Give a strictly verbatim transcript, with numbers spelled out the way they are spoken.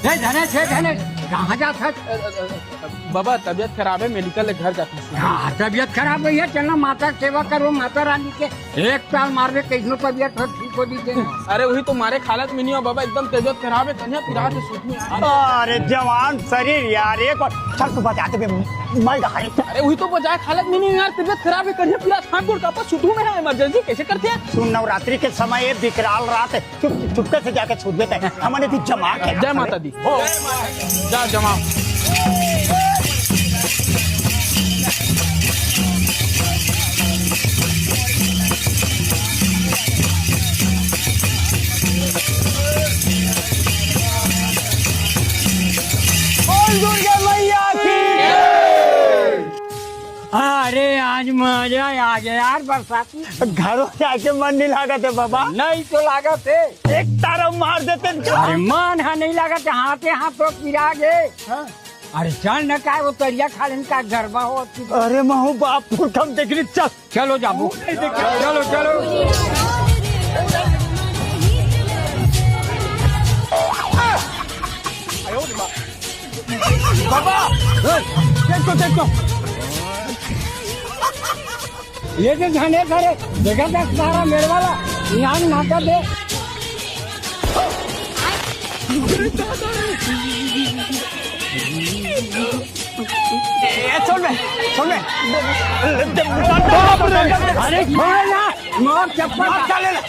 हे धनेश, हे धनेश, कहाँ जात हस? बाबा, तबीयत खराब हे, मेडिकल ले घर जात हँव। हाँ, तबीयत खराब हे, चल ना, माता के सेवा करो, माता रानी के एक ताल मार दे, कइसनो तबीयत हो, ठीक हो जही। अरे, उही तो मारे के हालत में नइ हँव बाबा, एकदम तबीयत खराब हे, कनिहा पिरात हे, सुध में। अरे जवान शरीर यार, एक बार चल तू बजा दे बे, मैं डहारे। अरे, उही तो बजाए के हालत में नइ हँव यार, तबीयत खराब हे, कनिहा पिरात हे, हाथ गोड़ कांपत, सुध में हे, emergency कइसे करथे? सुन, नवरात्रि के समय हे, विकराल रात हे, चुप, चुपके से जाके छुड़बे तैं। हमन एती जमा के जय माता दी। हो। जा जमा। बोल दुर्गा मैया की। अरे, आज मजा आ गया यार, बरसाती। घरो जाके मन नइ लागत हे बाबा। नइ तो लागत हे। एक तारा मार देते। अरे, मन ह नइ लागत हे, हाथे हाथ तो पिरा गे। हाँ। अरे, चल न, काय वो तरिया खालिन का गरबा हो। अरे, महू बाप, पुरखम देखली, चल। चलो जाबो। चलो, चलो। बाबा, देखो, देखो। ये जो झंडे खड़े, देखा था सारा मेरे वाला, यहाँ नाटक हे। ए, छोड़ बे, छोड़ बे। अरे छोड़ ना, मार चप्पल। मार साले ला।